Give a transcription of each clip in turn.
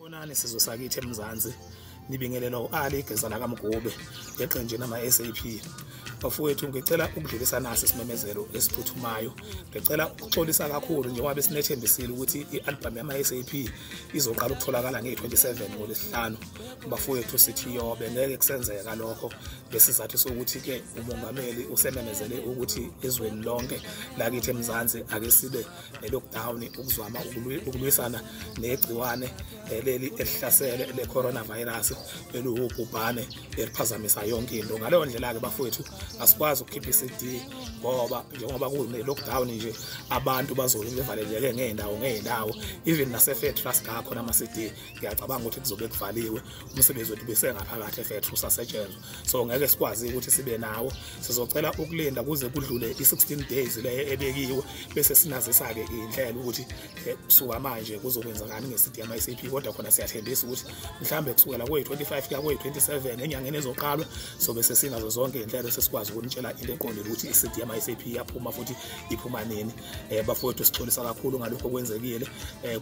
Sanibonani sizwe sakithi eMzansi, nibingelelwa u-Ali Igeza lakaMgube eqenjini ama-SAP. Bafowethu, ngicela ukudlulisa nasi isimemezelo esiphuthumayo. Ngicela ukuxolisa kakhulu njengoba besinethembisile ukuthi i-album yama-SAP izoqala ukutholakala nge-27 ngoLwesihlanu. Bafowethu, sithi yobe ngeke kusenzeka lokho ngesizathu sokuthi-ke umongameli usememezele ukuthi ezweni lonke lakithi eMzansi ake sibe ne-lockdown ukuzama ukulwisana negciwane leli elihlasele le-coronavirus eliwubhubhane eliphazamisa yonke into. Ngaleyo ndlela-ke bafowethu, asikwazi ukukhipha i-CD ngoba njengoba kune-lockdown nje abantu bazobe bevaleleke ngey'ndawo ngey'ndawo, even nase-factory asingakhona ama-CD. Ngiyacabanga ukuthi kuzobe kuvaliwe, umsebenzi wethu besengaphakathi e-factory usasetshenzwa, so ngeke sikwazi ukuthi sibe nawo. Sizocela ukulinda kuze kudlule i-16 days leyo ebekiwe, bese sinazisa-ke iy'nhlelo ukuthi kusuka manje kuzokwenzakani nge-CD yama-SAP. Kodwa khona siyathembisa ukuthi mhlambe kusukela kweyi-25 kuya kweyi-27 enyangeni ezoqalwa sobe sesinazo zonke iy'nhlelo, sesikwazi ukunitshela into eqondile ukuthi i-CD yama-SAP iyaphuma futhi iphuma nini. Bafowethu, sixolisa kakhulu ngalokho okwenzekile,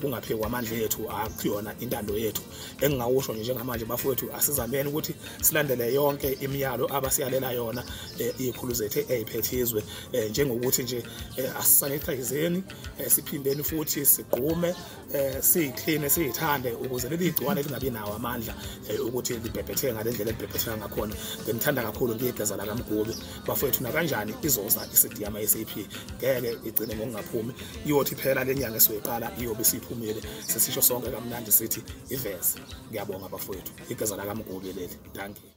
kungaphezu kwamandla ethu, akuyona intando yethu. Engingawusho nje njengamanje bafowethu, asizameni ukuthi silandele yonke imiyalo abasiyalela yona iy'khulu zethu ey'phethe izwe, njengokuthi nje asisanitayizeni, siphindeni futhi sigqume, siyikline, siyithande ukuze leli gciwane lingabi nawo amandla ukuthi libhebhetheke ngale ndlela elibhebhetheka ngakhona. Ngimthanda kakhulu, ngiyigeza lakaMgube. Bafowethu, nakanjani izoza i-CD yama-SAP, ngeke igcine ngokungaphumi. Iyothi phela le nyanga esiyoyiqala iyobe isiphumile, sesisho sonke kamnandi sithi iveze. Ngiyabonga bafowethu, igeza lakaMgube leli. Dankie.